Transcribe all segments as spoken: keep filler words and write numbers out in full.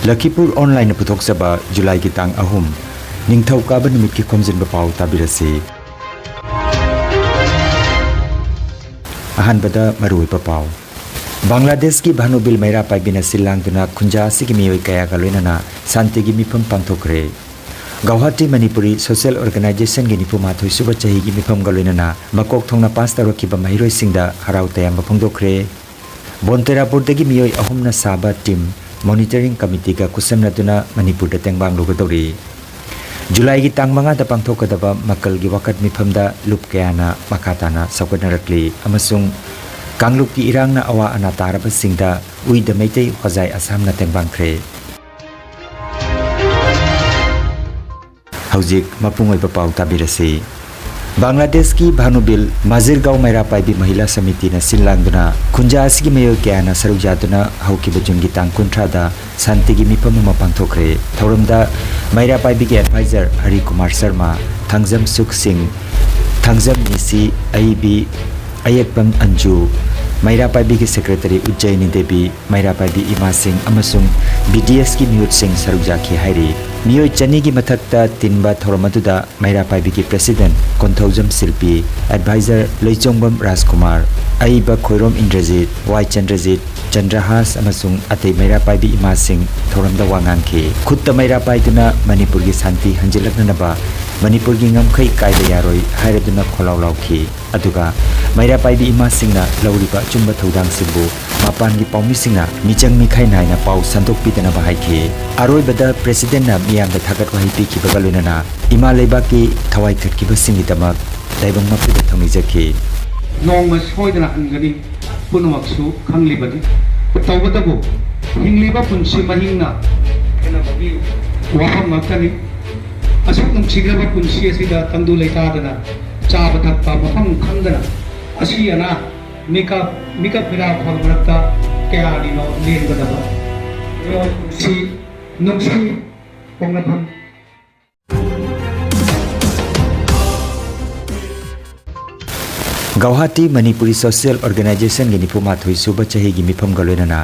ꯂꯈꯤꯄꯨꯔ ꯑꯣꯟꯂꯥꯏꯟꯅ ꯄꯨꯊꯣꯛꯆꯕ ꯖꯨꯂꯥꯏꯒꯤ ꯇꯥꯡ ꯑꯍꯨꯝ, ꯅꯤꯡꯊꯧꯀꯥꯕ ꯅꯨꯃꯤꯠꯀꯤ ꯈꯣꯝꯖꯤꯟꯕ ꯄꯥꯎ ꯇꯥꯕꯤꯔꯁꯤ꯫ ꯑꯍꯥꯟꯕꯗ ꯃꯔꯨꯑꯣꯏꯕ ꯄꯥꯎ꯫ ꯕꯪꯒ꯭ꯂꯥꯗꯦꯁꯀꯤ ꯚꯥꯅꯨꯕꯤꯜ ꯃꯩꯔꯥ ꯄꯥꯏꯕꯤꯅ ꯁꯤꯜ ꯂꯥꯡꯗꯨꯅ ꯈꯨꯟꯖꯥ ꯑꯁꯤꯒꯤ ꯃꯤꯑꯣꯏ ꯀꯌꯥꯒ ꯂꯣꯏꯅꯅ ꯁꯥꯟꯇꯤꯒꯤ ꯃꯤꯐꯝ ꯄꯥꯡꯊꯣꯛꯈ꯭ꯔꯦ꯫ ꯒꯧꯍꯥꯇꯤ ꯃꯅꯤꯄꯨꯔꯤ ꯁꯣꯁꯤꯌꯦꯜ ꯑꯣꯔꯒꯅꯥꯏꯖꯦꯁꯟꯒꯤ ꯅꯤꯐꯨ ꯃꯥꯊꯣꯏ ꯁꯨꯕ ꯆꯍꯤꯒꯤ ꯃꯤꯐꯝꯒ ꯂꯣꯏꯅꯅ ꯃꯀꯣꯛ ꯊꯣꯡꯅ ꯄꯥꯁ ꯇꯧꯔꯛꯈꯤꯕ ꯃꯍꯩꯔꯣꯏꯁꯤꯡꯗ ꯍꯔꯥꯎ ꯇꯌꯥꯝꯕ ꯐꯣꯡꯗꯣꯛꯈ꯭ꯔꯦ꯫ ꯕꯣꯟꯇꯦꯔꯥꯄꯨꯔꯗꯒꯤ ꯃꯤꯑꯣꯏ ꯑꯍꯨꯝꯅ ꯁꯥꯕ ꯇꯤꯝ ꯃꯣꯅꯤꯇꯔꯤꯡ ꯀꯃꯤꯇꯤꯒ ꯈꯨꯠꯁꯝꯅꯗꯨꯅ ꯃꯅꯤꯄꯨꯔꯗ ꯇꯦꯡꯕꯥꯡꯂꯨꯒꯗꯧꯔꯤ꯫ ꯖꯨꯂꯥꯏꯒꯤ ꯇꯥꯡ ꯃꯉꯥꯗ ꯄꯥꯡꯊꯣꯛꯀꯗꯕ ꯃꯀꯜꯒꯤ ꯋꯥꯀꯠ ꯃꯤꯐꯝꯗ ꯂꯨꯞ ꯀꯌꯥꯅ ꯃꯈꯥ ꯇꯥꯅ ꯆꯥꯎꯈꯠꯅꯔꯛꯂꯤ ꯑꯃꯁꯨꯡ ꯀꯥꯡꯂꯨꯞꯀꯤ ꯏꯔꯥꯡꯅ ꯑꯋꯥ ꯑꯅꯥ ꯇꯥꯔꯕꯁꯤꯡꯗ ꯎꯏꯗ ꯃꯩꯇꯩ ꯍꯣꯖꯥꯏ ꯑꯁꯥꯝꯅ ꯇꯦꯡꯕꯥꯡꯈ꯭ꯔꯦ꯫ ꯍꯧꯖꯤꯛ ꯃꯄꯨꯡ ꯑꯣꯏꯕ ꯄꯥꯎ ꯇꯥꯕꯤꯔꯁꯤ꯫ ꯕꯪꯒ꯭ꯂꯥꯗꯦꯁꯀꯤ ꯚꯥꯅꯨꯕꯤꯜ ꯃꯥꯖꯤꯔꯒꯥꯎ ꯃꯩꯔꯥ ꯄꯥꯏꯕꯤ ꯃꯍꯤꯂꯥ ꯁꯃꯤꯇꯤꯅ ꯁꯤꯜ ꯂꯥꯡꯗꯨꯅ ꯈꯨꯟꯖꯥ ꯑꯁꯤꯒꯤ ꯃꯤꯑꯣꯏ ꯀꯌꯥꯅ ꯁꯔꯨꯛ ꯌꯥꯗꯨꯅ ꯍꯧꯈꯤꯕ ꯖꯨꯟꯒꯤ ꯇꯥꯡ ꯀꯨꯟꯊ꯭ꯔꯥꯗ ꯁꯥꯟꯇꯤꯒꯤ ꯃꯤꯐꯝ ꯑꯃ ꯄꯥꯡꯊꯣꯛꯈ꯭ꯔꯦ꯫ ꯊꯧꯔꯝꯗ ꯃꯩꯔꯥ ꯄꯥꯏꯕꯤꯒꯤ ꯑꯦꯗꯚꯥꯏꯖꯔ ꯍꯔꯤ ꯀꯨꯃꯥꯔ ꯁꯔꯃ, ꯊꯥꯡꯖꯝ ꯁꯨꯈ ꯁꯤꯡ, ꯊꯥꯡꯖꯝ ꯅꯤꯁꯤ, ꯑꯏꯕꯤ ꯑꯌꯦꯛꯄꯝ ꯑꯟꯖꯨ, ꯃꯩꯔꯥ ꯄꯥꯏꯕꯤꯒꯤ ꯁꯦꯀ꯭ꯔꯦꯇꯔꯤ ꯎꯖ꯭ꯖꯌꯤꯅꯤ ꯗꯦꯕꯤ, ꯃꯩꯔꯥ ꯄꯥꯏꯕꯤ ꯏꯃꯥꯁꯤꯡ ꯑꯃꯁꯨꯡ ꯕꯤ ꯗꯤ ꯑꯦꯁꯀꯤ ꯃꯤꯍꯨꯠꯁꯤꯡ ꯁꯔꯨꯛ ꯌꯥꯈꯤ ꯍꯥꯏꯔꯤ꯫ ꯃꯤꯑꯣꯏ ꯆꯅꯤꯒꯤ ꯃꯊꯛꯇ ꯇꯤꯟꯕ ꯊꯧꯔꯝ ꯑꯗꯨꯗ ꯃꯩꯔꯥ ꯄꯥꯏꯕꯤꯒꯤ ꯄ꯭ꯔꯦꯁꯤꯗꯦꯟꯠ ꯀꯣꯟꯊꯧꯖꯝ ꯁꯤꯜꯄꯤ, ꯑꯦꯗꯚꯥꯏꯖꯔ ꯂꯩꯆꯣꯡꯕꯝ ꯔꯥꯖꯀꯨꯃꯥꯔ, ꯑꯏꯕ ꯈꯣꯏꯔꯣꯝ ꯏꯟꯗ꯭ꯔꯖꯤꯠ, ꯋꯥꯏ ꯆꯟꯗ꯭ꯔꯖꯤꯠ, ꯆꯟꯗ꯭ꯔꯍꯥꯁ ꯑꯃꯁꯨꯡ ꯑꯇꯩ ꯃꯩꯔꯥ ꯄꯥꯏꯕꯤ ꯏꯃꯥꯁꯤꯡ ꯊꯧꯔꯝꯗ ꯋꯥ ꯉꯥꯡꯈꯤ꯫ ꯈꯨꯠꯇ ꯃꯩꯔꯥ ꯄꯥꯏꯗꯨꯅ ꯃꯅꯤꯄꯨꯔꯒꯤ ꯁꯥꯟꯇꯤ ꯍꯟꯖꯤꯜꯂꯛꯅꯅꯕ ꯃꯅꯤꯄꯨꯔꯒꯤ ꯉꯝꯈꯩ ꯀꯥꯏꯕ ꯌꯥꯔꯣꯏ ꯍꯥꯏꯔꯗꯨꯅ ꯈꯣꯜꯂꯥꯎ ꯂꯥꯎꯈꯤ꯫ ꯑꯗꯨꯒ ꯃꯩꯔꯥ ꯄꯥꯏꯕꯤ ꯏꯃꯥꯁꯤꯡꯅ ꯂꯧꯔꯤꯕ ꯑꯆꯨꯝꯕ ꯊꯧꯗꯥꯡꯁꯤꯡꯕꯨ ꯃꯄꯥꯟꯒꯤ ꯄꯥꯎꯃꯤꯁꯤꯡꯅ ꯃꯤꯆꯪ ꯃꯤꯈꯥꯏ ꯅꯥꯏꯅ ꯄꯥꯎ ꯁꯟꯗꯣꯛꯄꯤꯗꯅꯕ ꯍꯥꯏꯈꯤ꯫ ꯑꯔꯣꯏꯕꯗ ꯄ꯭ꯔꯦꯁꯤꯗꯦꯟꯠꯅ ꯃꯤꯌꯥꯝꯗ ꯊꯥꯒꯠ ꯋꯥꯍꯩ ꯄꯤꯈꯤꯕꯒ ꯂꯣꯏꯅꯅ ꯏꯃꯥ ꯂꯩꯕꯥꯛꯀꯤ ꯊꯋꯥꯏ ꯀꯠꯈꯤꯕꯁꯤꯡꯒꯤꯗꯃꯛ ꯇꯥꯏꯕꯪ ꯃꯄꯨꯗ ꯊꯧꯅꯤꯖꯈꯤ꯫ ꯅꯣꯡꯃ ꯁꯣꯏꯗꯅ ꯍꯟꯒꯅꯤ, ꯄꯨꯝꯅꯃꯛꯁꯨ ꯈꯪꯂꯤꯕꯅꯤ꯫ ꯇꯧꯕꯇꯕꯨ ꯍꯤꯡꯂꯤꯕ ꯄꯨꯟꯁꯤ ꯃꯍꯤꯡꯅ ꯈꯦꯠꯅꯕꯒꯤ ꯋꯥꯐꯝ ꯉꯥꯛꯇꯅꯤ꯫ ꯑꯁꯨꯛ ꯅꯨꯡꯁꯤꯈ꯭ꯔꯕ ꯄꯨꯟꯁꯤ ꯑꯁꯤꯗ ꯇꯪꯗꯨ ꯂꯩꯇꯥꯗꯅ, ꯆꯥꯕ ꯊꯛꯄ ꯃꯐꯝ ꯈꯪꯗꯅ, ꯑꯁꯤ ꯑꯅꯥ, ꯃꯤꯀꯞ, ꯃꯤꯀꯞ ꯃꯤꯔꯥ ꯐꯣꯟ ꯃꯔꯛꯇ ꯀꯌꯥꯒꯤꯅꯣ ꯂꯦꯟꯒꯗꯕ? ꯃꯤꯑꯣꯏ ꯄꯨꯟꯁꯤ ꯅꯨꯡꯁꯤ ꯄꯣꯛꯅꯐꯝ꯫ ꯒꯧꯍꯥꯇꯤ ꯃꯅꯤꯄꯨꯔꯤ ꯁꯣꯁꯤꯌꯦꯜ ꯑꯣꯔꯒꯅꯥꯏꯖꯦꯁꯟꯒꯤ ꯅꯤꯐꯨ ꯃꯥꯊꯣꯏ ꯁꯨꯕ ꯆꯍꯤꯒꯤ ꯃꯤꯐꯝꯒ ꯂꯣꯏꯅꯅ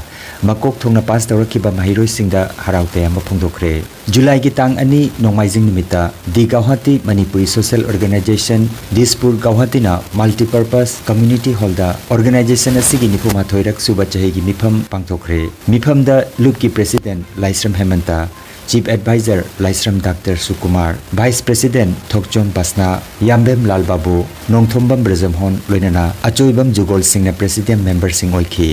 ꯃꯀꯣꯛ ꯊꯣꯡꯅ ꯄꯥꯁ ꯇꯧꯔꯛꯈꯤꯕ ꯃꯍꯩꯔꯣꯏꯁꯤꯡꯗ ꯍꯔꯥꯎ ꯇꯌꯥꯝꯕ ꯐꯣꯡꯗꯣꯛꯈ꯭ꯔꯦ꯫ ꯖꯨꯂꯥꯏꯒꯤ ꯇꯥꯡ ꯑꯅꯤ, ꯅꯣꯡꯃꯥꯏꯖꯤꯡ ꯅꯨꯃꯤꯠꯇ ꯗꯤ Guwahati Manipuri social organisation, Dispur, ꯒꯧꯍꯥꯇꯤꯅ multipurpose community ꯍꯣꯜꯗ ꯑꯣꯔꯒꯅꯥꯏꯖꯦꯁꯟ ꯑꯁꯤꯒꯤ ꯅꯤꯐꯨ ꯃꯥꯊꯣꯏꯔꯛ ꯁꯨꯕ ꯆꯍꯤꯒꯤ ꯃꯤꯐꯝ ꯄꯥꯡꯊꯣꯛꯈ꯭ꯔꯦ꯫ ꯃꯤꯐꯝꯗ ꯂꯨꯞꯀꯤ ꯄ꯭ꯔꯦꯁꯤꯗꯦꯟꯠ ꯂꯥꯏꯁ꯭ꯔꯝ ꯍꯦꯃꯟꯇ, ꯆꯤꯐ ꯑꯦꯗꯚꯥꯏꯖꯔ ꯂꯥꯏꯁ꯭ꯔꯝ ꯗꯥꯛꯇꯔ ꯁꯨꯀꯨꯃꯥꯔ, ꯚꯥꯏꯁ ꯄ꯭ꯔꯦꯁꯤꯗꯦꯟꯠ ꯊꯣꯛꯆꯣꯝ ꯕꯁꯅꯥ, ꯌꯥꯝꯕꯦꯝ ꯂꯥꯜ ꯕꯥꯕꯨ, ꯅꯣꯡꯊꯣꯝꯕꯝ ꯕ꯭ꯔꯖꯃꯣꯍꯟ ꯂꯣꯏꯅꯅ ꯑꯆꯣꯏꯕꯝ ꯖꯨꯒꯣꯜ ꯁꯤꯡꯅ ꯄ꯭ꯔꯦꯁꯤꯗꯦꯟꯠ ꯃꯦꯝꯕꯔꯁꯤꯡ ꯑꯣꯏꯈꯤ꯫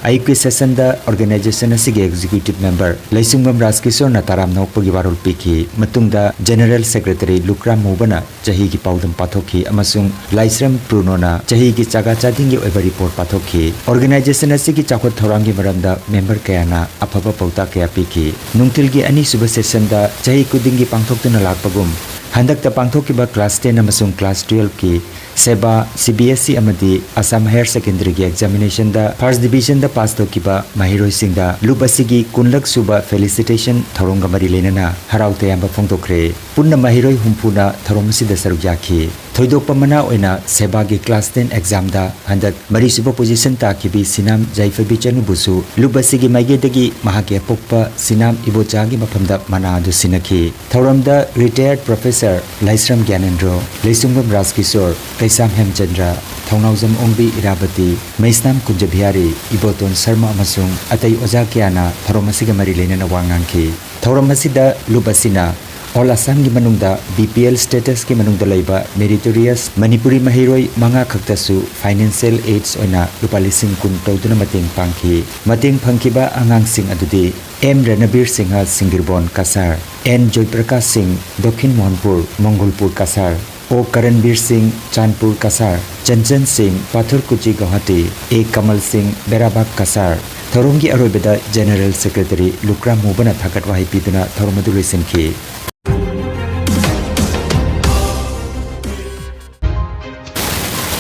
ꯑꯌꯨꯛꯀꯤ ꯁꯦꯁꯟꯗ ꯑꯣꯔꯒꯅꯥꯏꯖꯦꯁꯟ ꯑꯁꯤꯒꯤ ꯑꯦꯛꯖꯤꯀ꯭ꯌꯨꯇꯤꯚ ꯃꯦꯝꯕꯔ ꯂꯩꯁꯨꯡꯕꯝ ꯔꯥꯖꯀꯤꯁꯣꯔꯅ ꯇꯔꯥꯝꯅ ꯑꯣꯛꯄꯒꯤ ꯋꯥꯔꯣꯜ ꯄꯤꯈꯤ꯫ ꯃꯇꯨꯡꯗ ꯖꯦꯅꯔꯦꯜ ꯁꯦꯀ꯭ꯔꯦꯇꯔꯤ ꯂꯨꯀ꯭ꯔꯥꯝ ꯃꯨꯕꯅ ꯆꯍꯤꯒꯤ ꯄꯥꯎꯗꯝ ꯄꯥꯊꯣꯛꯈꯤ ꯑꯃꯁꯨꯡ ꯂꯥꯏꯁ꯭ꯔꯝ ꯕ꯭ꯔꯨꯅꯣꯅ ꯆꯍꯤꯒꯤ ꯆꯥꯒꯥ ꯆꯥꯗꯤꯡꯒꯤ ꯑꯣꯏꯕ ꯔꯤꯄꯣꯔꯠ ꯄꯥꯊꯣꯛꯈꯤ꯫ ꯑꯣꯔꯒꯅꯥꯏꯖꯦꯁꯟ ꯑꯁꯤꯒꯤ ꯆꯥꯎꯈꯠ ꯊꯧꯔꯥꯡꯒꯤ ꯃꯔꯝꯗ ꯃꯦꯝꯕꯔ ꯀꯌꯥꯅ ꯑꯐꯕ ꯄꯥꯎꯇꯥꯛ ꯀꯌꯥ ꯄꯤꯈꯤ꯫ ꯅꯨꯡꯊꯤꯜꯒꯤ ꯑꯅꯤꯁꯨꯕ ꯁꯦꯁꯟꯗ ꯆꯍꯤ ꯈꯨꯗꯤꯡꯒꯤ ꯄꯥꯡꯊꯣꯛꯇꯨꯅ ꯂꯥꯛꯄꯒꯨꯝ ꯍꯟꯗꯛꯇ ꯄꯥꯡꯊꯣꯛꯈꯤꯕ ꯀ꯭ꯂꯥꯁ ꯇꯦꯟ ꯑꯃꯁꯨꯡ ꯀ꯭ꯂꯥꯁ ꯇꯨꯌꯦꯜꯐꯀꯤ ꯁꯦꯕꯥ, ꯁꯤ ꯕꯤ ꯑꯦꯁ ꯏ ꯑꯃꯗꯤ ꯑꯁꯥꯝ ꯍꯥꯌꯔ ꯁꯦꯀꯦꯟꯗꯔꯤꯒꯤ ꯑꯦꯛꯖꯥꯃꯤꯅꯦꯁꯟꯗ ꯐꯥꯔꯁ ꯗꯤꯕꯤꯖꯟꯗ ꯄꯥꯁ ꯇꯧꯈꯤꯕ ꯃꯍꯩꯔꯣꯏꯁꯤꯡꯗ ꯂꯨꯞ ꯑꯁꯤꯒꯤ ꯀꯨꯟꯂꯛ ꯁꯨꯕ ꯐꯦꯂꯤꯁꯤꯇꯦꯁꯟ ꯊꯧꯔꯝꯒ ꯃꯔꯤ ꯂꯩꯅꯅ ꯍꯔꯥꯎ ꯇꯌꯥꯝꯕ ꯐꯣꯡꯗꯣꯛꯈ꯭ꯔꯦ꯫ ꯄꯨꯟꯅ ꯃꯍꯩꯔꯣꯏ ꯍꯨꯝꯐꯨꯅ ꯊꯧꯔꯝ ꯑꯁꯤꯗ ꯁꯔꯨꯛ ꯌꯥꯈꯤ꯫ ꯊꯣꯏꯗꯣꯛꯄ ꯃꯅꯥ ꯑꯣꯏꯅ ꯁꯦꯕꯥꯒꯤ ꯀ꯭ꯂꯥꯁ ꯇꯦꯟ ꯑꯦꯛꯖꯥꯝꯗ ꯍꯟꯗꯛ ꯃꯔꯤꯁꯨꯕ ꯄꯣꯖꯤꯁꯟ ꯇꯥꯈꯤꯕꯤ ꯁꯤꯅꯥꯝ ꯌꯥꯏꯐꯕꯤ ꯆꯅꯨꯕꯨꯁꯨ ꯂꯨꯞ ꯑꯁꯤꯒꯤ ꯃꯥꯏꯀꯩꯗꯒꯤ ꯃꯍꯥꯛꯀꯤ ꯑꯄꯣꯛꯄ ꯁꯤꯅꯥꯝ ꯏꯕꯣꯆꯥꯒꯤ ꯃꯐꯝꯗ ꯃꯅꯥ ꯑꯗꯨ ꯁꯤꯟꯅꯈꯤ꯫ ꯊꯧꯔꯝꯗ ꯔꯤꯇꯥꯌꯔꯗ ꯄ꯭ꯔꯣꯐꯦꯁꯔ ꯂꯥꯏꯁ꯭ꯔꯝ ꯒ꯭ꯌꯥꯅꯦꯟꯗ꯭ꯔꯣ, ꯂꯩꯁꯨꯡꯕꯝ ꯔꯥꯖꯀꯤꯁꯣꯔ, ꯀꯩꯁꯥꯝ ꯍꯦꯝꯆꯟꯗ꯭ꯔ, ꯊꯧꯅꯥꯎꯖꯝ ꯑꯣꯡꯕꯤ ꯏꯔꯥꯕꯇꯤ, ꯃꯩꯁꯅꯥꯝ ꯀꯨꯟꯖꯕꯤꯍꯥꯔꯤ, ꯏꯕꯣꯇꯣꯟ ꯁꯔꯃ ꯑꯃꯁꯨꯡ ꯑꯇꯩ ꯑꯣꯖꯥ ꯀꯌꯥꯅ ꯊꯧꯔꯝ ꯑꯁꯤꯒ ꯃꯔꯤ ꯂꯩꯅꯅ ꯋꯥ ꯉꯥꯡꯈꯤ꯫ ꯊꯧꯔꯝ ꯑꯁꯤꯗ ꯂꯨꯞ ꯑꯁꯤꯅ ꯑꯣꯜ ꯑꯁꯥꯝꯒꯤ ꯃꯅꯨꯡꯗ ꯕꯤ ꯄꯤ ꯑꯦꯜ ꯁ꯭ꯇꯦꯇꯁꯀꯤ ꯃꯅꯨꯡꯗ ꯂꯩꯕ ꯃꯦꯔꯤꯇꯣꯔꯤꯌꯁ ꯃꯅꯤꯄꯨꯔꯤ ꯃꯍꯩꯔꯣꯏ ꯃꯉꯥ ꯈꯛꯇꯁꯨ ꯐꯥꯏꯅꯥꯟꯁꯤꯌꯦꯜ ꯑꯦꯗꯁ ꯑꯣꯏꯅ ꯂꯨꯄꯥ ꯂꯤꯁꯤꯡ ꯀꯨꯟ ꯇꯧꯗꯨꯅ ꯃꯇꯦꯡ ꯄꯥꯡꯈꯤ꯫ ꯃꯇꯦꯡ ꯐꯪꯈꯤꯕ ꯑꯉꯥꯡꯁꯤꯡ ꯑꯗꯨꯗꯤ ꯑꯦꯝ ꯔꯅꯕꯤꯔ ꯁꯤꯡꯍ, ꯁꯤꯡꯒꯤꯔꯕꯣꯟ ꯀꯁꯥꯔ, ꯑꯦꯟ ꯖꯣꯏꯄ꯭ꯔꯀꯥꯁ ꯁꯤꯡ, ꯗꯣꯈꯤꯟ ꯃꯣꯍꯟꯄꯨꯔ, ꯃꯣꯡꯒꯣꯜꯄꯨꯔ ꯀꯁꯥꯔ, ꯑꯣ ꯀꯔꯟꯕꯤꯔ ꯁꯤꯡ, ꯆꯥꯟꯄꯨꯔ ꯀꯁꯥꯔ, ꯆꯟꯆꯟ ꯁꯤꯡ, ꯄꯥꯊꯨꯔ ꯀꯨꯆꯤ ꯒꯧꯍꯥꯇꯤ, ꯑꯦ ꯀꯃꯜ ꯁꯤꯡ, ꯕꯦꯔꯥꯕꯥꯒ ꯀꯁꯥꯔ꯫ ꯊꯧꯔꯝꯒꯤ ꯑꯔꯣꯏꯕꯗ ꯖꯦꯅꯔꯦꯜ ꯁꯦꯀ꯭ꯔꯦꯇꯔꯤ ꯂꯨꯀ꯭ꯔꯥꯝ ꯃꯨꯕꯅ ꯊꯥꯒꯠ ꯋꯥꯍꯩ ꯄꯤꯗꯨꯅ ꯊꯧꯔꯝ ꯑꯗꯨ ꯂꯣꯏꯁꯤꯟꯈꯤ꯫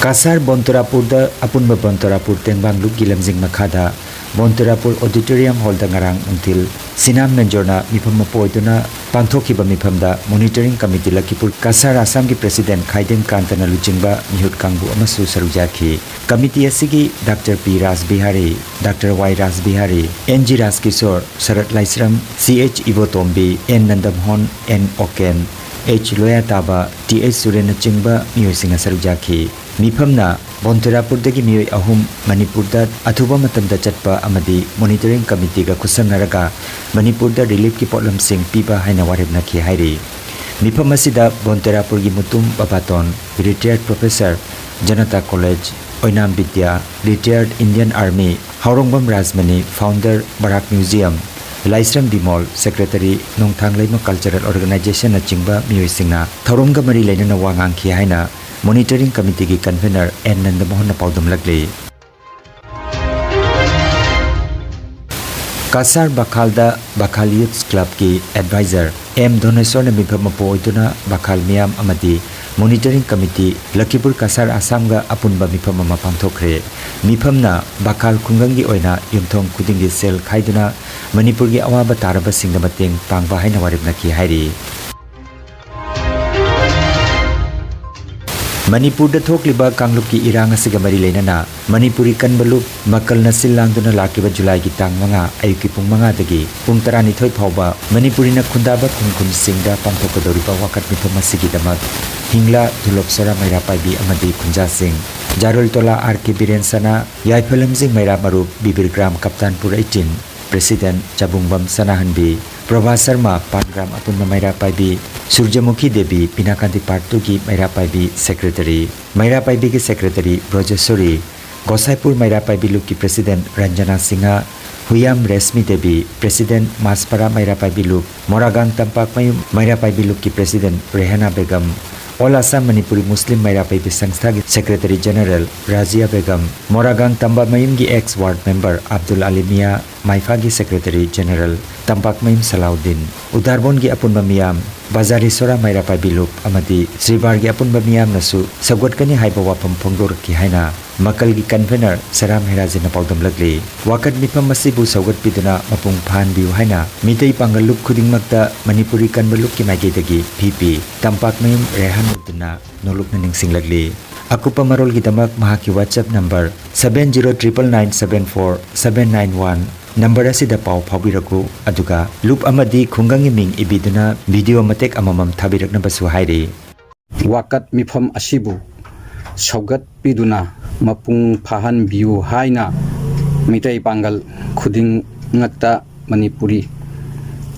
ꯀꯁꯥꯔ ꯕꯣꯟꯇꯨꯔꯥꯄꯨꯔꯗ ꯑꯄꯨꯟꯕ ꯕꯣꯟꯇꯨꯔꯥꯄꯨꯔ ꯇꯦꯡꯕꯥꯡ ꯂꯨꯞꯀꯤ ꯂꯝꯖꯤꯡ ꯃꯈꯥꯗ ꯕꯣꯟꯇꯨꯔꯥꯄꯨꯔ ꯑꯣꯗꯤꯇꯣꯔꯤꯌꯝ ꯍꯣꯜꯗ ꯉꯔꯥꯡ ꯅꯨꯡꯊꯤꯜ ꯁꯤꯅꯥꯝ ꯃꯦꯟꯖꯣꯔꯅ ꯃꯤꯐꯝ ꯃꯄꯨ ꯑꯣꯏꯗꯨꯅ ꯄꯥꯡꯊꯣꯛꯈꯤꯕ ꯃꯤꯐꯝꯗ Monitoring Committee ꯂꯈꯤꯄꯨꯔ ꯀꯁꯥꯔ ꯑꯁꯥꯝꯒꯤ President ꯈꯥꯏꯗꯦꯝ ꯀꯥꯟꯇꯅ ꯂꯨꯆꯤꯡꯕ ꯃꯤꯍꯨꯠ ꯀꯥꯡꯕꯨ ꯑꯃꯁꯨ ꯁꯔꯨꯛ ꯌꯥꯈꯤ꯫ Committee ꯑꯁꯤꯒꯤ Doctor P Rajbihari, Doctor Y Rajbihari, N G Rajkishor, Sarat Laishram, C H Ibotombi, N Nandamohan, N Oken, H ꯂꯣꯌꯥꯇꯥꯕ, ꯇꯤ ꯑꯩꯆ ꯁꯨꯔꯦꯟꯅꯆꯤꯡꯕ ꯃꯤꯑꯣꯏꯁꯤꯡꯅ ꯁꯔꯨꯛ ꯌꯥꯈꯤ꯫ ꯃꯤꯐꯝꯅ ꯕꯣꯟꯇꯦꯔꯥꯄꯨꯔꯗꯒꯤ ꯃꯤꯑꯣꯏ ꯑꯍꯨꯝ ꯃꯅꯤꯄꯨꯔꯗ ꯑꯊꯨꯕ ꯃꯇꯝꯗ ꯆꯠꯄ ꯑꯃꯗꯤ Monitoring Committeeꯒ ꯈꯨꯠꯁꯝꯅꯔꯒ ꯃꯅꯤꯄꯨꯔꯗ reliefꯀꯤ ꯄꯣꯠꯂꯝꯁꯤꯡ ꯄꯤꯕ ꯍꯥꯏꯅ ꯋꯥꯔꯦꯞ ꯅꯈꯤ ꯍꯥꯏꯔꯤ꯫ ꯃꯤꯐꯝ ꯑꯁꯤꯗ ꯕꯣꯟꯇꯦꯔꯥꯄꯨꯔꯒꯤ Mutum ꯕꯕꯥꯇꯣꯟ, Retired Professor, Janata College, ꯑꯣꯏꯅꯥꯝ ꯕꯤꯗ꯭ꯌꯥ, Retired Indian Army, ꯍꯥꯎꯔꯣꯡꯕꯝ Rajmani, Founder, ꯕꯔꯥꯛ Museum, ꯂꯥꯏꯁ꯭ꯔꯝ ꯕꯤꯃꯣꯜ, Secretary, ꯅꯣꯡꯊꯥꯡ ꯂꯩꯃ Cultural Organizationꯅꯆꯤꯡꯕ ꯃꯤꯑꯣꯏꯁꯤꯡꯅ ꯊꯧꯔꯝꯒ ꯃꯔꯤ ꯂꯩꯅꯅ ꯋꯥ ꯉꯥꯡꯈꯤ ꯍꯥꯏꯅ Monitoring Committeeꯒꯤ Convener ꯑꯦꯟ ꯅꯟꯗꯃꯣꯍꯟꯅ ꯄꯥꯎꯗꯝꯂꯛꯂꯤ꯫ ꯀꯁꯥꯔ ꯕꯈꯥꯜꯗ ꯕꯈꯥꯜ Youth Clubꯀꯤ Advisor ꯑꯦꯝ ꯙꯣꯅꯦꯁꯣꯔꯅ ꯃꯤꯐꯝ ꯃꯄꯨ ꯑꯣꯏꯗꯨꯅ ꯕꯈꯥꯜ ꯃꯤꯌꯥꯝ ꯑꯃꯗꯤ Monitoring Committee ꯂꯈꯤꯄꯨꯔ ꯀꯁꯥꯔ ꯑꯁꯥꯝꯒ ꯑꯄꯨꯟꯕ ꯃꯤꯐꯝ ꯑꯃ ꯄꯥꯡꯊꯣꯛꯈ꯭ꯔꯦ꯫ ꯃꯤꯐꯝꯅ ꯕꯈꯥꯜ ꯈꯨꯡꯒꯪꯒꯤ ꯑꯣꯏꯅ ꯌꯨꯝꯊꯣꯡ ꯈꯨꯗꯤꯡꯒꯤ ꯁꯦꯜ ꯈꯥꯏꯗꯨꯅ ꯃꯅꯤꯄꯨꯔꯒꯤ ꯑꯋꯥꯕ ꯇꯥꯔꯕꯁꯤꯡꯗ ꯃꯇꯦꯡ ꯄꯥꯡꯕ ꯍꯥꯏꯅ ꯋꯥꯔꯦꯞ ꯅꯈꯤ ꯍꯥꯏꯔꯤ꯫ ꯃꯅꯤꯄꯨꯔꯗ ꯊꯣꯛꯂꯤꯕ ꯀꯥꯡꯂꯨꯞꯀꯤ ꯏꯔꯥꯡ ꯑꯁꯤꯒ ꯃꯔꯤ ꯂꯩꯅꯅ ꯃꯅꯤꯄꯨꯔꯤ ꯀꯟꯕ ꯂꯨꯞ ꯃꯀꯜꯅ ꯁꯤꯜ ꯂꯥꯡꯗꯨꯅ ꯂꯥꯛꯂꯤꯕ ꯖꯨꯂꯥꯏꯒꯤ ꯇꯥꯡ ꯃꯉꯥ ꯑꯌꯨꯛꯀꯤ ꯄꯨꯡ ꯃꯉꯥꯗꯒꯤ ꯄꯨꯡ ꯇꯔꯥꯅꯤꯊꯣꯏ ꯐꯥꯎꯕ ꯃꯅꯤꯄꯨꯔꯤꯅ ꯈꯨꯟꯗꯥꯕ ꯈꯨꯟ ꯈꯨꯟꯁꯤꯡꯗ ꯄꯥꯡꯊꯣꯛꯀꯗꯧꯔꯤꯕ ꯋꯥꯀꯠ ꯃꯤꯐꯝ ꯑꯁꯤꯒꯤꯗꯃꯛ ꯍꯤꯡꯂꯥ, ꯙꯨꯂꯣꯞꯁꯣꯔꯥ ꯃꯩꯔꯥ ꯄꯥꯏꯕꯤ ꯑꯃꯗꯤ ꯈꯨꯟꯖꯥꯁꯤꯡ, ꯖꯥꯔꯣꯜꯇꯣꯂꯥ ꯑꯥꯔ ꯀꯦ ꯕꯤꯔꯦꯟ ꯁꯅꯥ, ꯌꯥꯏꯐ ꯂꯝꯖꯤꯡ ꯃꯩꯔꯥ ꯃꯔꯨꯞ, ꯕꯤꯕꯤꯔ ꯒ꯭ꯔꯥꯝ ꯀꯞꯇꯥꯟꯄꯨꯔ ꯑꯩꯠꯇꯤꯟ, President ꯆꯥꯕꯨꯡꯕꯝ ꯁꯅꯥꯍꯟꯕꯤ, ꯄ꯭ꯔꯚꯥꯁꯔꯃ ꯄꯥꯟꯒ꯭ꯔꯥꯝ ꯑꯄꯨꯟꯕ ꯃꯩꯔꯥ ꯄꯥꯏꯕꯤ, ꯁꯨꯔꯖꯃꯨꯈꯤ ꯗꯦꯕꯤ ꯄꯤꯅꯥꯀꯥꯟꯗꯤ ꯄꯥꯔꯠ ꯇꯨꯒꯤ ꯃꯩꯔꯥ ꯄꯥꯏꯕꯤ Secretary, ꯃꯩꯔꯥ ꯄꯥꯏꯕꯤꯒꯤ Secretary ꯕ꯭ꯔꯣꯖꯦꯁꯣꯔꯤ, ꯒꯣꯁꯥꯏꯄꯨꯔ ꯃꯩꯔꯥ ꯄꯥꯏꯕꯤ ꯂꯨꯞꯀꯤ President Ranjana Singh, ꯍꯨꯌꯥꯝ Rashmi Devi, President ꯃꯥꯁꯄꯥꯔꯥ ꯃꯩꯔꯥ ꯄꯥꯏꯕꯤ ꯂꯨꯞ, ꯃꯣꯔꯥꯒꯥꯡ ꯇꯝꯄꯥꯛꯃꯌꯨꯝ ꯃꯩꯔꯥ ꯄꯥꯏꯕꯤ ꯂꯨꯞꯀꯤ President ꯔꯦꯍꯥꯅꯥ Begum, All Assam Manipuri Muslim ꯃꯩꯔꯥ ꯄꯥꯏꯕꯤ ꯁꯪꯁꯊꯥꯒꯤ Secretary General ꯔꯥꯖꯤꯌꯥ Begum, ꯃꯣꯔꯥꯒꯥꯡ ꯇꯝꯕꯥꯃꯌꯨꯝꯒꯤ ex ward member Abdul ꯑꯂꯤ ꯃꯤꯌꯥ, ꯃꯥꯏꯐꯥꯒꯤ Secretary General ꯇꯝꯄꯥꯛꯃꯌꯨꯝ ꯁꯂꯥꯎꯗꯤꯟ, ꯎꯗꯥꯔꯕꯣꯟꯒꯤ ꯑꯄꯨꯟꯕ ꯃꯤꯌꯥꯝ, ꯕꯖꯥꯔꯤ ꯁꯣꯔꯥ ꯃꯩꯔꯥ ꯄꯥꯏꯕꯤ ꯂꯨꯞ ꯑꯃꯗꯤ ꯁ꯭ꯔꯤꯕꯥꯔꯒꯤ ꯑꯄꯨꯟꯕ ꯃꯤꯌꯥꯝꯅꯁꯨ ꯁꯧꯒꯠꯀꯅꯤ ꯍꯥꯏꯕ ꯋꯥꯐꯝ ꯐꯣꯡꯗꯣꯔꯛꯈꯤ ꯍꯥꯏꯅ ꯃꯀꯜꯒꯤ convener ꯁꯔꯥꯝ ꯍꯦꯔꯥꯖꯤꯅ ꯄꯥꯎꯗꯝꯂꯛꯂꯤ꯫ ꯋꯥꯀꯠ ꯃꯤꯐꯝ ꯑꯁꯤꯕꯨ ꯁꯧꯒꯠꯄꯤꯗꯨꯅ ꯃꯄꯨꯡ ꯐꯥꯍꯟꯕꯤꯌꯨ ꯍꯥꯏꯅ ꯃꯤꯇꯩ ꯄꯥꯡꯒꯜ ꯂꯨꯞ ꯈꯨꯗꯤꯡꯃꯛꯇ ꯃꯅꯤꯄꯨꯔꯤ ꯀꯟꯕ ꯂꯨꯞꯀꯤ ꯃꯥꯏꯀꯩꯗꯒꯤ ꯚꯤ ꯄꯤ ꯇꯝꯄꯥꯛꯃꯌꯨꯝ ꯔꯦꯍꯥꯟ ꯎꯗꯤꯟꯅ ꯅꯣꯂꯨꯛꯅ ꯅꯤꯡꯁꯤꯡꯂꯛꯂꯤ꯫ ꯑꯀꯨꯞꯄ ꯃꯔꯣꯜꯒꯤꯗꯃꯛ ꯃꯍꯥꯛꯀꯤ WhatsApp number seven zero triple nine seven four seven nine one number ꯑꯁꯤꯗ ꯄꯥꯎ ꯐꯥꯎꯕꯤꯔꯛꯎ꯫ ꯑꯗꯨꯒ ꯂꯨꯞ ꯑꯃꯗꯤ ꯈꯨꯡꯒꯪꯒꯤ ꯃꯤꯡ ꯏꯕꯤꯗꯨꯅ video ꯃꯇꯦꯛ ꯑꯃꯃꯝ ꯊꯥꯕꯤꯔꯛꯅꯕꯁꯨ ꯍꯥꯏꯔꯤ꯫ ꯋꯥꯀꯠ ꯃꯤꯐꯝ ꯑꯁꯤꯕꯨ ꯁꯧꯒꯠꯄꯤꯗꯨꯅ ꯃꯄꯨꯡ ꯐꯥꯍꯟꯕꯤꯌꯨ ꯍꯥꯏꯅ ꯃꯤꯇꯩ ꯄꯥꯡꯒꯜ ꯈꯨꯗꯤꯡꯃꯛꯇ ꯃꯅꯤꯄꯨꯔꯤ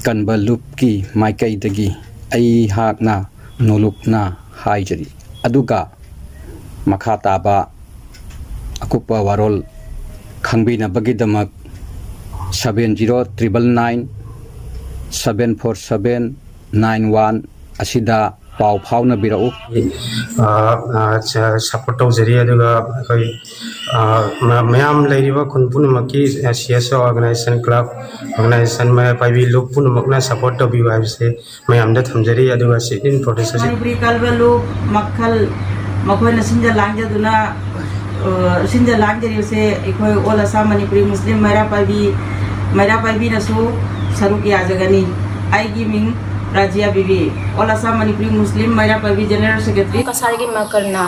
ꯀꯟꯕ ꯂꯨꯞꯀꯤ ꯃꯥꯏꯀꯩꯗꯒꯤ ꯑꯩꯍꯥꯛꯅ ꯅꯣꯂꯨꯛꯅ ꯍꯥꯏꯖꯔꯤ꯫ ꯑꯗꯨꯒ ꯃꯈꯥ ꯇꯥꯕ ꯑꯀꯨꯞꯄ ꯋꯥꯔꯣꯜ ꯈꯪꯕꯤꯅꯕꯒꯤꯗꯃꯛ seven zero triple nine seven four seven nine one ꯑꯁꯤꯗ ꯄꯥꯎ ꯐꯥꯎꯅꯕꯤꯔꯛꯎ꯫ ꯁꯄꯣꯔꯠ ꯇꯧꯖꯔꯤ꯫ ꯑꯗꯨꯒ ꯑꯩꯈꯣꯏ ꯃꯌꯥꯝ ꯂꯩꯔꯤꯕ ꯈꯨꯟ ꯄꯨꯝꯅꯃꯛꯀꯤ ꯁꯤ ꯑꯦꯁ ꯑꯣ ꯑꯣꯔꯒꯅꯥꯏꯖꯦꯁꯟ, ꯀ꯭ꯂꯕ ꯑꯣꯔꯒꯅꯥꯏꯖꯦꯁꯟ, ꯃꯩꯔꯥ ꯄꯥꯏꯕꯤ ꯂꯨꯞ ꯄꯨꯝꯅꯃꯛꯅ ꯁꯄꯣꯔꯠ ꯇꯧꯕꯤꯌꯨ ꯍꯥꯏꯕꯁꯦ ꯃꯌꯥꯝꯗ ꯊꯝꯖꯔꯤ꯫ ꯑꯗꯨꯒ ꯁꯤ ꯏꯟ ꯄ꯭ꯔꯣꯇꯦꯁ ꯑꯁꯤ ꯃꯅꯤꯄꯨꯔꯤ ꯀꯜꯕ ꯂꯨꯞ ꯃꯈꯜ ꯃꯈꯣꯏꯅ ꯁꯤꯟꯖ ꯂꯥꯡꯖꯗꯨꯅ ꯁꯤꯟꯖ ꯂꯥꯡꯖꯔꯤꯕꯁꯦ ꯑꯩꯈꯣꯏ ꯑꯣꯜ ꯑꯁꯥꯝ ꯃꯅꯤꯄꯨꯔꯤ ꯃꯨꯁꯂꯤꯝ ꯃꯩꯔꯥ ꯄꯥꯏꯕꯤ ꯃꯩꯔꯥ ꯄꯥꯏꯕꯤꯅꯁꯨ ꯁꯔꯨꯛ ꯌꯥꯖꯒꯅꯤ꯫ ꯑꯩꯒꯤ ꯃꯤꯡ ꯔꯥꯖꯤꯌꯥ ꯕꯤꯕꯤ, ꯑꯣꯜ ꯑꯁꯥꯝ ꯃꯅꯤꯄꯨꯔꯤ ꯃꯨꯁꯂꯤꯝ ꯃꯩꯔꯥ ꯄꯥꯏꯕꯤ ꯖꯦꯅꯔꯦꯜ ꯁꯦꯀ꯭ꯔꯦꯇꯔꯤ꯫ ꯀꯁꯥꯔꯒꯤ ꯃꯀꯜꯅ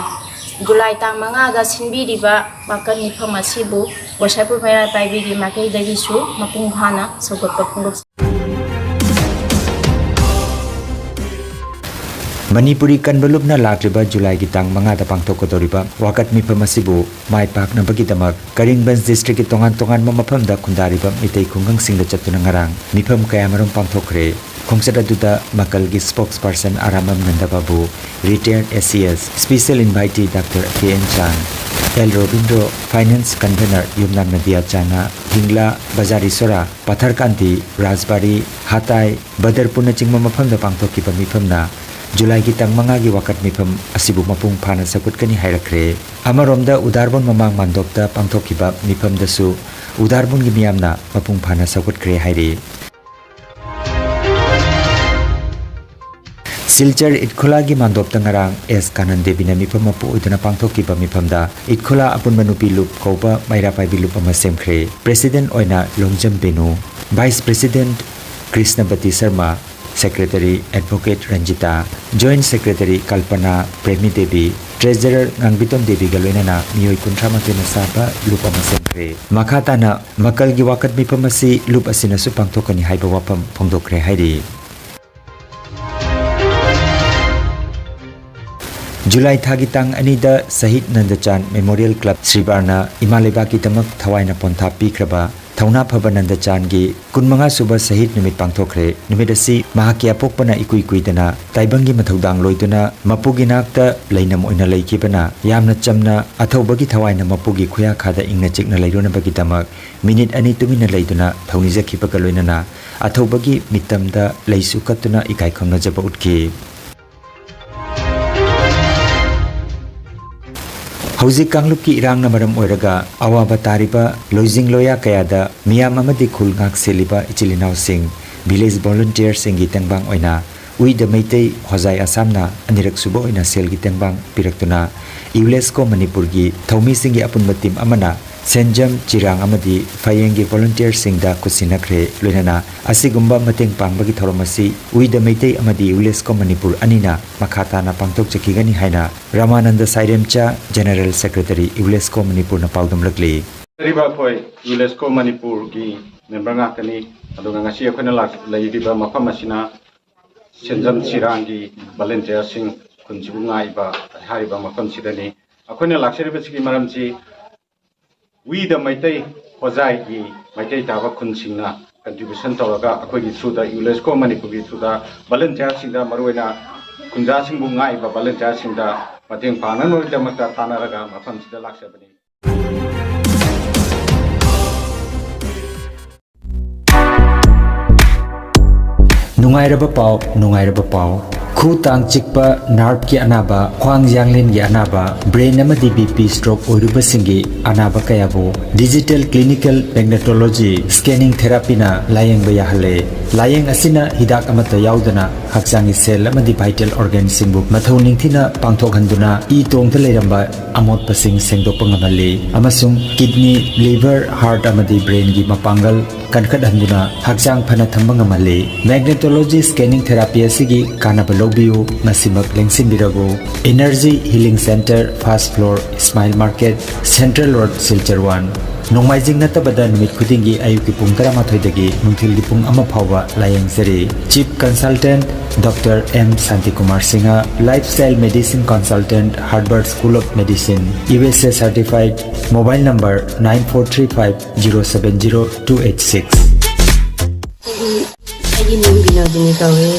ꯖꯨꯂꯥꯏ ꯇꯥꯡ ꯃꯉꯥꯗ ꯁꯤꯟꯕꯤꯔꯤꯕ ꯋꯥꯀꯠ ꯃꯤꯐꯝ ꯑꯁꯤꯕꯨ ꯒꯣꯁꯥꯏꯄꯨꯔ ꯃꯩꯔꯥ ꯄꯥꯏꯕꯤꯒꯤ ꯃꯥꯏꯀꯩꯗꯒꯤꯁꯨ ꯃꯄꯨꯡ ꯐꯥꯅ ꯁꯧꯒꯠꯄ ꯐꯣꯡꯗꯣꯛꯆꯔꯤ꯫ ꯃꯅꯤꯄꯨꯔꯤ ꯀꯟꯕ ꯂꯨꯞꯅ ꯂꯥꯛꯂꯤꯕ ꯖꯨꯂꯥꯏꯒꯤ ꯇꯥꯡ ꯃꯉꯥꯗ ꯄꯥꯡꯊꯣꯛꯀꯗꯧꯔꯤꯕ ꯋꯥꯀꯠ ꯃꯤꯐꯝ ꯑꯁꯤꯕꯨ ꯃꯥꯏ ꯄꯥꯛꯅꯕꯒꯤꯗꯃꯛ ꯀꯔꯤꯡꯒꯟꯖ ꯗꯤꯁꯇ꯭ꯔꯤꯛꯀꯤ ꯇꯣꯉꯥꯟ ꯇꯣꯉꯥꯟꯕ ꯃꯐꯝꯗ ꯈꯨꯟꯗꯥꯔꯤꯕ ꯃꯤꯇꯩ ꯈꯨꯡꯒꯪꯁꯤꯡꯗ ꯆꯠꯇꯨꯅ ꯉꯔꯥꯡ ꯃꯤꯐꯝ ꯀꯌꯥꯃꯔꯨꯝ ꯄꯥꯡꯊꯣꯛꯈ꯭ꯔꯦ꯫ ꯈꯣꯡꯆꯠ ꯑꯗꯨꯗ ꯃꯀꯜꯒꯤ spokesperson ꯑꯔꯥꯃꯝ ꯅꯟꯗꯕꯥꯕꯨ, retired A C S, special invitee Doctor K N Chang, L Robindro, finance convener ꯌꯨꯝꯅꯥꯝ ꯅꯗꯤꯌꯥ ꯆꯥꯅ, ꯍꯤꯡꯂꯥ, ꯕꯖꯥꯔꯤ ꯁꯣꯔꯥ, ꯄꯊꯔꯀꯥꯟꯇꯤ, ꯔꯥꯖꯕꯥꯔꯤ, ꯍꯥꯇꯥꯏ, ꯕꯗꯔꯄꯨꯔꯅꯆꯤꯡꯕ ꯃꯐꯝꯗ ꯄꯥꯡꯊꯣꯛꯈꯤꯕ ꯃꯤꯐꯝꯅ ꯖꯨꯂꯥꯏꯒꯤ ꯇꯥꯡ ꯃꯉꯥꯒꯤ ꯋꯥꯀꯠ ꯃꯤꯐꯝ ꯑꯁꯤꯕꯨ ꯃꯄꯨꯡ ꯐꯥꯅ ꯁꯧꯒꯠꯀꯅꯤ ꯍꯥꯏꯔꯛꯈ꯭ꯔꯦ꯫ ꯑꯃꯔꯣꯝꯗ ꯎꯗꯥꯔꯕꯣꯟ ꯃꯃꯥꯡ ꯃꯥꯟꯗꯣꯞꯇ ꯄꯥꯡꯊꯣꯛꯈꯤꯕ ꯃꯤꯐꯝꯗꯁꯨ ꯎꯗꯥꯔꯕꯣꯟꯒꯤ ꯃꯤꯌꯥꯝꯅ ꯃꯄꯨꯡ ꯐꯥꯅ ꯁꯧꯒꯠꯈ꯭ꯔꯦ ꯍꯥꯏꯔꯤ꯫ ꯁꯤꯜꯆꯔ ꯏꯠꯈꯨꯂꯥꯒꯤ ꯃꯥꯟꯗꯣꯞꯇ ꯉꯔꯥꯡ ꯑꯦꯁ ꯀꯥꯅꯟ ꯗꯦꯕꯤꯅ ꯃꯤꯐꯝ ꯃꯄꯨ ꯑꯣꯏꯗꯨꯅ ꯄꯥꯡꯊꯣꯛꯈꯤꯕ ꯃꯤꯐꯝꯗ ꯏꯠꯈꯨꯂꯥ ꯑꯄꯨꯟꯕ ꯅꯨꯄꯤ ꯂꯨꯞ ꯀꯧꯕ ꯃꯩꯔꯥ ꯄꯥꯏꯕꯤ ꯂꯨꯞ ꯑꯃ ꯁꯦꯝꯈ꯭ꯔꯦ꯫ ꯄ꯭ꯔꯦꯁꯤꯗꯦꯟꯠ ꯑꯣꯏꯅ Longjam Benu, vice president Krishnabati Sharma, secretary advocate Ranjita, joint secretary Kalpana Premi Devi, treasurer Ngangbiton ꯗꯦꯕꯤꯒ ꯂꯣꯏꯅꯅ ꯃꯤꯑꯣꯏ ꯀꯨꯟꯊ꯭ꯔꯥ ꯃꯥꯊꯣꯏꯅ ꯁꯥꯕ ꯂꯨꯞ ꯑꯃ ꯁꯦꯝꯈ꯭ꯔꯦ꯫ ꯃꯈꯥ ꯇꯥꯅ ꯃꯀꯜꯒꯤ ꯋꯥꯀꯠ ꯃꯤꯐꯝ ꯑꯁꯤ ꯂꯨꯞ ꯑꯁꯤꯅꯁꯨ ꯄꯥꯡꯊꯣꯛꯀꯅꯤ ꯍꯥꯏꯕ ꯋꯥꯐꯝ ꯐꯣꯡꯗꯣꯛꯈ꯭ꯔꯦ ꯍꯥꯏꯔꯤ꯫ ꯖꯨꯂꯥꯏ ꯊꯥꯒꯤ ꯇꯥꯡ ꯑꯅꯤꯗ ꯁꯍꯤꯗ ꯅꯟꯗꯆꯥꯟ ꯃꯦꯃꯣꯔꯤꯌꯦꯜ ꯀ꯭ꯂꯕ ꯁ꯭ꯔꯤꯕꯥꯔꯅ ꯏꯃꯥ ꯂꯩꯕꯥꯛꯀꯤꯗꯃꯛ ꯊꯋꯥꯏꯅ ꯄꯣꯟꯊꯥ ꯄꯤꯈ꯭ꯔꯕ ꯊꯧꯅꯥ ꯐꯕ ꯅꯟꯗꯆꯥꯟꯒꯤ ꯀꯨꯟꯃꯉꯥ ꯁꯨꯕ ꯁꯍꯤꯗ ꯅꯨꯃꯤꯠ ꯄꯥꯡꯊꯣꯛꯈ꯭ꯔꯦ꯫ ꯅꯨꯃꯤꯠ ꯑꯁꯤ ꯃꯍꯥꯛꯀꯤ ꯑꯄꯣꯛꯄꯅ ꯏꯀꯨꯏ ꯀꯨꯏꯗꯅ ꯇꯥꯏꯕꯪꯒꯤ ꯃꯊꯧꯗꯥꯡ ꯂꯣꯏꯗꯨꯅ ꯃꯄꯨꯒꯤ ꯅꯥꯛꯇ ꯂꯩꯅꯝ ꯑꯣꯏꯅ ꯂꯩꯈꯤꯕꯅ ꯌꯥꯝꯅ ꯆꯝꯅ ꯑꯊꯧꯕꯒꯤ ꯊꯋꯥꯏꯅ ꯃꯄꯨꯒꯤ ꯈꯨꯌꯥꯈꯥꯗ ꯏꯪꯅ ꯆꯤꯛꯅ ꯂꯩꯔꯨꯅꯕꯒꯤꯗꯃꯛ ꯃꯤꯅꯤꯠ ꯑꯅꯤ ꯇꯨꯃꯤꯟꯅ ꯂꯩꯗꯨꯅ ꯊꯧꯅꯤꯖꯈꯤꯕꯒ ꯂꯣꯏꯅꯅ ꯑꯊꯧꯕꯒꯤ ꯃꯤꯇꯝꯗ ꯂꯩꯁꯨ ꯀꯠꯇꯨꯅ ꯏꯀꯥꯏ ꯈꯨꯝꯅꯖꯕ ꯎꯠꯈꯤ꯫ ꯍꯧꯖꯤꯛ ꯀꯥꯡꯂꯨꯞꯀꯤ ꯏꯔꯥꯡꯅ ꯃꯔꯝ ꯑꯣꯏꯔꯒ ꯑꯋꯥꯕ ꯇꯥꯔꯤꯕ ꯂꯣꯏꯖꯤꯡ ꯂꯣꯌꯥ ꯀꯌꯥꯗ ꯃꯤꯌꯥꯝ ꯑꯃꯗꯤ ꯈꯨꯜ ꯉꯥꯛ ꯁꯦꯜꯂꯤꯕ ꯏꯆꯤꯜ ꯏꯅꯥꯎꯁꯤꯡ, ꯚꯤꯂꯦꯖ ꯚꯣꯂꯨꯟꯇꯤꯌꯔꯁꯤꯡꯒꯤ ꯇꯦꯡꯕꯥꯡ ꯑꯣꯏꯅ ꯎꯏꯗ ꯃꯩꯇꯩ ꯍꯣꯖꯥꯏ ꯑꯁꯥꯝꯅ ꯑꯅꯤꯔꯛ ꯁꯨꯕ ꯑꯣꯏꯅ ꯁꯦꯜꯒꯤ ꯇꯦꯡꯕꯥꯡ ꯄꯤꯔꯛꯇꯨꯅ ꯌꯨꯅꯦꯁꯀꯣ ꯃꯅꯤꯄꯨꯔꯒꯤ ꯊꯧꯃꯤꯁꯤꯡꯒꯤ ꯑꯄꯨꯟꯕ ꯇꯤꯝ ꯑꯃꯅ ꯁꯦꯟꯖꯝ, ꯆꯤꯔꯥꯡ ꯑꯃꯗꯤ ꯐꯌꯦꯡꯒꯤ ꯚꯣꯂꯨꯟꯇꯤꯌꯔꯁꯤꯡꯗ ꯈꯨꯠꯁꯤꯟꯅꯈ꯭ꯔꯦ꯫ ꯂꯣꯏꯅꯅ ꯑꯁꯤꯒꯨꯝꯕ ꯃꯇꯦꯡ ꯄꯥꯡꯕꯒꯤ ꯊꯧꯔꯝ ꯑꯁꯤ ꯎꯏꯗ ꯃꯩꯇꯩ ꯑꯃꯗꯤ ꯌꯨꯅꯦꯁꯀꯣ ꯃꯅꯤꯄꯨꯔ ꯑꯅꯤꯅ ꯃꯈꯥ ꯇꯥꯅ ꯄꯥꯡꯊꯣꯛꯆꯈꯤꯒꯅꯤ ꯍꯥꯏꯅ ꯔꯃꯥꯅꯟꯗ ꯁꯥꯏꯔꯦꯝꯆꯥ, ꯖꯦꯅꯔꯦꯜ ꯁꯦꯀ꯭ꯔꯦꯇꯔꯤ, ꯌꯨꯅꯦꯁꯀꯣ ꯃꯅꯤꯄꯨꯔꯅ ꯄꯥꯎꯗꯝꯂꯛꯂꯤ꯫ ꯍꯥꯏꯔꯤꯕ ꯑꯩꯈꯣꯏ ꯌꯨꯅꯦꯁꯀꯣ ꯃꯅꯤꯄꯨꯔꯒꯤ ꯃꯦꯝꯕꯔ ꯉꯥꯛꯇꯅꯤ꯫ ꯑꯗꯨꯒ ꯉꯁꯤ ꯑꯩꯈꯣꯏꯅ ꯂꯥꯛ-, ꯂꯩꯔꯤꯕ ꯃꯐꯝ ꯑꯁꯤꯅ ꯁꯦꯟꯖꯝ ꯆꯤꯔꯥꯡꯒꯤ ꯚꯣꯂꯨꯟꯇꯤꯌꯔꯁꯤꯡ ꯈꯨꯟꯁꯤꯕꯨ ꯉꯥꯛꯏꯕ ꯍꯥꯏꯔꯤꯕ ꯃꯐꯝꯁꯤꯗꯅꯤ꯫ ꯑꯩꯈꯣꯏꯅ ꯂꯥꯛꯆꯔꯤꯕꯁꯤꯒꯤ ꯃꯔꯝꯁꯤ ꯎꯏꯗ ꯃꯩꯇꯩ ꯍꯣꯖꯥꯏꯒꯤ ꯃꯩꯇꯩ ꯇꯥꯕ ꯈꯨꯟꯁꯤꯡꯅ ꯀꯟꯇ꯭ꯔꯤꯕ꯭ꯌꯨꯁꯟ ꯇꯧꯔꯒ ꯑꯩꯈꯣꯏꯒꯤ ꯊ꯭ꯔꯨꯗ ꯌꯨꯅꯦꯁꯀꯣ ꯃꯅꯤꯄꯨꯔꯒꯤ ꯊ꯭ꯔꯨꯗ ꯚꯣꯂꯨꯟꯇꯤꯌꯔꯁꯤꯡꯗ ꯃꯔꯨꯑꯣꯏꯅ ꯈꯨꯟꯖꯥꯁꯤꯡꯕꯨ ꯉꯥꯛꯏꯕ ꯚꯣꯂꯨꯟꯇꯤꯌꯔꯁꯤꯡꯗ ꯃꯇꯦꯡ ꯄꯥꯡꯅꯅꯕꯒꯤꯗꯃꯛꯇ ꯇꯥꯟꯅꯔꯒ ꯃꯐꯝꯁꯤꯗ ꯂꯥꯛꯆꯕꯅꯤ꯫ ꯅꯨꯡꯉꯥꯏꯔꯕ ꯄꯥꯎ, ꯅꯨꯡꯉꯥꯏꯔꯕ ꯄꯥꯎ꯫ ꯈꯨ ꯇꯥꯡ ꯆꯤꯛꯄ, ꯅꯥꯔꯚꯀꯤ ꯑꯅꯥꯕ, ꯈ꯭ꯋꯥꯡ ꯌꯥꯡꯂꯦꯟꯒꯤ ꯑꯅꯥꯕ, ꯕ꯭ꯔꯦꯟ ꯑꯃꯗꯤ ꯕꯤ ꯄꯤ ꯁ꯭ꯇ꯭ꯔꯣꯛ ꯑꯣꯏꯔꯨꯕꯁꯤꯡꯒꯤ ꯑꯅꯥꯕ ꯀꯌꯥꯕꯨ ꯗꯤꯖꯤꯇꯦꯜ ꯀ꯭ꯂꯤꯅꯤꯀꯦꯜ ꯃꯦꯒꯅꯦꯇꯣꯂꯣꯖꯤ ꯁ꯭ꯀꯦꯅꯤꯡ ꯊꯦꯔꯥꯄꯤꯅ ꯂꯥꯌꯦꯡꯕ ꯌꯥꯍꯜꯂꯦ꯫ ꯂꯥꯌꯦꯡ ꯑꯁꯤꯅ ꯍꯤꯗꯥꯛ ꯑꯃꯠꯇ ꯌꯥꯎꯗꯅ ꯍꯛꯆꯥꯡꯒꯤ ꯁꯦꯜ ꯑꯃꯗꯤ vital organꯁꯤꯡꯕꯨ ꯃꯊꯧ ꯅꯤꯡꯊꯤꯅ ꯄꯥꯡꯊꯣꯛꯍꯟꯗꯨꯅ ꯏ ꯇꯣꯡꯗ ꯂꯩꯔꯝꯕ ꯑꯃꯣꯠꯄꯁꯤꯡ ꯁꯦꯡꯗꯣꯛꯄ ꯉꯝꯍꯜꯂꯤ ꯑꯃꯁꯨꯡ kidney, liver, heart ꯑꯃꯗꯤ brainꯒꯤ ꯃꯄꯥꯡꯒꯜ ꯀꯟꯈꯠꯍꯟꯗꯨꯅ ꯍꯛꯆꯥꯡ ꯐꯅ ꯊꯝꯕ ꯉꯝꯍꯜꯂꯤ꯫ Magnetology scanning therapy ꯑꯁꯤꯒꯤ ꯀꯥꯟꯅꯕ ꯂꯧꯕꯤꯌꯨ, ꯉꯁꯤꯃꯛ ꯂꯦꯡꯁꯤꯟꯕꯤꯔꯕꯨ꯫ Energy Healing Center, first floor, Smile Market, Central Road, Silchar one꯫ ꯅꯣꯡꯃꯥꯏꯖꯤꯡ ꯅꯠꯇꯕꯗ ꯅꯨꯃꯤꯠ ꯈꯨꯗꯤꯡꯒꯤ ꯑꯌꯨꯛꯀꯤ ꯄꯨꯡ ꯇꯔꯥꯃꯥꯊꯣꯏꯗꯒꯤ ꯅꯨꯡꯊꯤꯜꯒꯤ ꯄꯨꯡ ꯑꯃ ꯐꯥꯎꯕ ꯂꯥꯌꯦꯡꯖꯔꯤ꯫ Chief Consultant Doctor M Shantikumar Singha, Lifestyle Medicine Consultant, Harvard School of Medicine, U S A certified, mobile number nine four three five zero seven zero two eight six꯫ ꯑꯩꯒꯤ ꯃꯤꯡ ꯕꯤꯅꯣꯗꯤꯅꯤ ꯀꯧꯏ꯫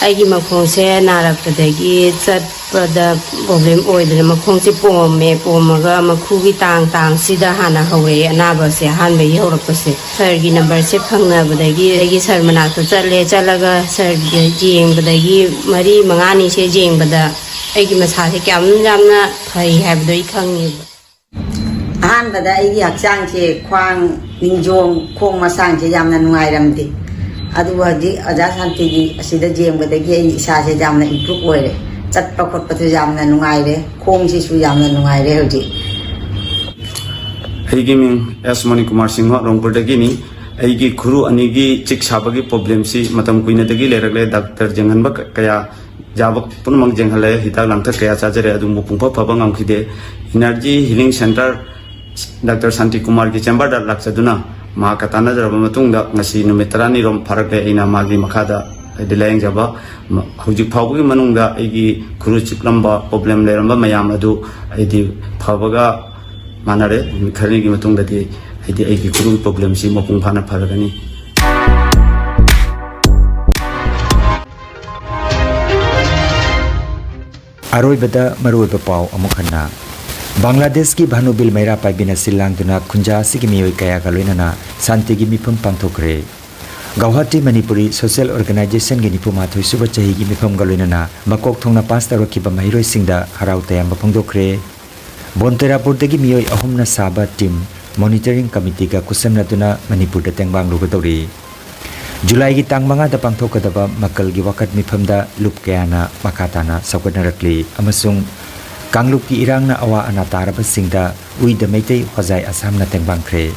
ꯑꯩꯒꯤ ꯃꯈꯣꯡꯁꯦ ꯅꯥꯔꯛꯄꯗꯒꯤ ꯆꯠꯄꯗ problem ꯑꯣꯏꯗꯅ ꯃꯈꯣꯡꯁꯦ ꯄꯣꯝꯃꯦ꯫ ꯄꯣꯝꯃꯒ ꯃꯈꯨꯒꯤ ꯇꯥꯡ ꯇꯥꯡꯁꯤꯗ ꯍꯥꯟꯅ ꯍꯧꯔꯛꯑꯦ ꯑꯅꯥꯕꯁꯦ, ꯑꯍꯥꯟꯕꯒꯤ ꯍꯧꯔꯛꯄꯁꯦ꯫ Sirꯒꯤ numberꯁꯦ ꯐꯪꯅꯕꯗꯒꯤ ꯑꯩꯒꯤ sir ꯃꯅꯥꯛꯇ ꯆꯠꯂꯦ꯫ ꯆꯠꯂꯒ sirꯒꯤ ꯌꯦꯡꯕꯗꯒꯤ ꯃꯔꯤ ꯃꯉꯥꯅꯤꯁꯦ ꯌꯦꯡꯕꯗ ꯑꯩꯒꯤ ꯃꯁꯥꯁꯦ ꯀꯌꯥꯝ ꯌꯥꯝꯅ ꯐꯩ ꯍꯥꯏꯕꯗꯣ ꯑꯩ ꯈꯪꯉꯦꯕ꯫ ꯑꯍꯥꯟꯕꯗ ꯑꯩꯒꯤ ꯍꯛꯆꯥꯡꯁꯦ ꯈ꯭ꯋꯥꯡ, ꯅꯤꯡꯖꯣꯝ, ꯈꯣꯡ ꯃꯁꯥꯡꯁꯦ ꯌꯥꯝꯅ ꯅꯨꯡꯉꯥꯏꯔꯝꯗꯦ꯫ ꯑꯗꯨꯕꯨ ꯍꯧꯖꯤꯛ ꯑꯣꯖꯥ ꯁꯥꯟꯇꯤꯒꯤ ꯑꯁꯤꯗ ꯌꯦꯡꯕꯗꯒꯤ ꯑꯩ ꯏꯁꯥꯁꯦ ꯌꯥꯝꯅ improve ꯑꯣꯏꯔꯦ꯫ ꯆꯠꯄ ꯈꯣꯠꯄꯁꯨ ꯌꯥꯝꯅ ꯅꯨꯡꯉꯥꯏꯔꯦ꯫ ꯈꯣꯡꯁꯤꯁꯨ ꯌꯥꯝꯅ ꯅꯨꯡꯉꯥꯏꯔꯦ ꯍꯧꯖꯤꯛ꯫ ꯑꯩꯒꯤ ꯃꯤꯡ ꯑꯦꯁ ꯃꯅꯤꯀꯨꯃꯥꯔ ꯁꯤꯡꯍ, ꯔꯣꯡꯄꯨꯔꯗꯒꯤꯅꯤ꯫ ꯑꯩꯒꯤ ꯈꯨꯔꯨ ꯑꯅꯤꯒꯤ ꯆꯤꯛ ꯁꯥꯕꯒꯤ problemꯁꯤ ꯃꯇꯝ ꯀꯨꯏꯅꯗꯒꯤ ꯂꯩꯔꯛꯂꯦ꯫ Doctor ꯌꯦꯡꯍꯟꯕ ꯀ-, ꯀꯌꯥ ꯌꯥꯕ ꯄꯨꯝꯅꯃꯛ ꯌꯦꯡꯍꯜꯂꯦ, ꯍꯤꯗꯥꯛ ꯂꯥꯡꯊꯛ ꯀꯌꯥ ꯆꯥꯖꯔꯦ, ꯑꯗꯨꯕꯨ ꯃꯄꯨꯡ ꯐꯥ ꯐꯕ ꯉꯝꯈꯤꯗꯦ꯫ Energy Healing Center Doctor ꯁꯥꯟꯇꯤ ꯀꯨꯃꯥꯔꯒꯤ chamberꯗ ꯂꯥꯛꯆꯗꯨꯅ ꯃꯍꯥꯛꯀ ꯇꯥꯟꯅꯖꯔꯕ ꯃꯇꯨꯡꯗ ꯉꯁꯤ ꯅꯨꯃꯤꯠ ꯇꯔꯥꯅꯤꯔꯣꯝ ꯐꯥꯔꯛꯂꯦ ꯑꯩꯅ ꯃꯥꯒꯤ ꯃꯈꯥꯗ ꯍꯥꯏꯗꯤ ꯂꯥꯌꯦꯡꯖꯕ꯫ ꯃ-, ꯍꯧꯖꯤꯛ ꯐꯥꯎꯕꯒꯤ ꯃꯅꯨꯡꯗ ꯑꯩꯒꯤ ꯈꯨꯔꯨ ꯆꯤꯛꯂꯝꯕ, problem ꯂꯩꯔꯝꯕ ꯃꯌꯥꯝ ꯑꯗꯨ ꯑꯩꯗꯤ ꯐꯕꯒ ꯃꯥꯟꯅꯔꯦ꯫ ꯅꯨꯃꯤꯠ ꯈꯔꯅꯤꯒꯤ ꯃꯇꯨꯡꯗꯗꯤ ꯍꯥꯏꯗꯤ ꯑꯩꯒꯤ ꯈꯨꯔꯨꯒꯤ problemꯁꯤ ꯃꯄꯨꯡ ꯐꯥꯅ ꯐꯔꯒꯅꯤ꯫ ꯑꯔꯣꯏꯕꯗ ꯃꯔꯨꯑꯣꯏꯕ ꯄꯥꯎ ꯑꯃꯨꯛ ꯍꯟꯅ꯫ ꯕꯪꯒ꯭ꯂꯥꯗꯦꯁꯀꯤ ꯚꯥꯅꯨꯕꯤꯜ ꯃꯩꯔꯥ ꯄꯥꯏꯕꯤꯅ ꯁꯤꯜ ꯂꯥꯡꯗꯨꯅ ꯈꯨꯟꯖꯥ ꯑꯁꯤꯒꯤ ꯃꯤꯑꯣꯏ ꯀꯌꯥꯒ ꯂꯣꯏꯅꯅ ꯁꯥꯟꯇꯤꯒꯤ ꯃꯤꯐꯝ ꯄꯥꯡꯊꯣꯛꯈ꯭ꯔꯦ꯫ ꯒꯧꯍꯥꯇꯤ ꯃꯅꯤꯄꯨꯔꯤ ꯁꯣꯁꯤꯌꯦꯜ ꯑꯣꯔꯒꯅꯥꯏꯖꯦꯁꯟꯒꯤ ꯅꯤꯐꯨ ꯃꯥꯊꯣꯏ ꯁꯨꯕ ꯆꯍꯤꯒꯤ ꯃꯤꯐꯝꯒ ꯂꯣꯏꯅꯅ ꯃꯀꯣꯛ ꯊꯣꯡꯅ ꯄꯥꯁ ꯇꯧꯔꯛꯈꯤꯕ ꯃꯍꯩꯔꯣꯏꯁꯤꯡꯗ ꯍꯔꯥꯎ ꯇꯌꯥꯝꯕ ꯐꯣꯡꯗꯣꯛꯈ꯭ꯔꯦ꯫ ꯕꯣꯟꯇꯦꯔꯥꯄꯨꯔꯗꯒꯤ ꯃꯤꯑꯣꯏ ꯑꯍꯨꯝꯅ ꯁꯥꯕ ꯇꯤꯝ ꯃꯣꯅꯤꯇꯔꯤꯡ ꯀꯃꯤꯇꯤꯒ ꯈꯨꯠꯁꯝꯅꯗꯨꯅ ꯃꯅꯤꯄꯨꯔꯗ ꯇꯦꯡꯕꯥꯡꯂꯨꯒꯗꯧꯔꯤ꯫ ꯖꯨꯂꯥꯏꯒꯤ ꯇꯥꯡ ꯃꯉꯥꯗ ꯄꯥꯡꯊꯣꯛꯀꯗꯕ ꯃꯀꯜꯒꯤ ꯋꯥꯀꯠ ꯃꯤꯐꯝꯗ ꯂꯨꯞ ꯀꯌꯥꯅ ꯃꯈꯥ ꯇꯥꯅ ꯁꯧꯒꯠꯅꯔꯛꯂꯤ ꯑꯃꯁꯨꯡ ꯀꯥꯡꯂꯨꯞꯀꯤ ꯏꯔꯥꯡꯅ ꯑꯋꯥ ꯑꯅꯥ ꯇꯥꯔꯕꯁꯤꯡꯗ ꯎꯏꯗ ꯃꯩꯇꯩ ꯍꯣꯖꯥꯏ ꯑꯁꯥꯝꯅ ꯇꯦꯡꯕꯥꯡꯈ꯭ꯔꯦ꯫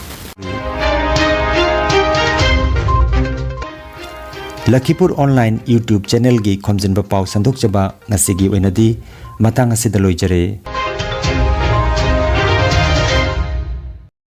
ꯂꯈꯤꯄꯨꯔ ꯑꯣꯟꯂꯥꯏꯟ YouTube ꯆꯦꯅꯦꯜꯒꯤ ꯈꯣꯝꯖꯤꯟꯕ ꯄꯥꯎ ꯁꯟꯗꯣꯛꯆꯕ ꯉꯁꯤꯒꯤ ꯑꯣꯏꯅꯗꯤ ꯃꯇꯥꯡ ꯑꯁꯤꯗ ꯂꯣꯏꯖꯔꯦ꯫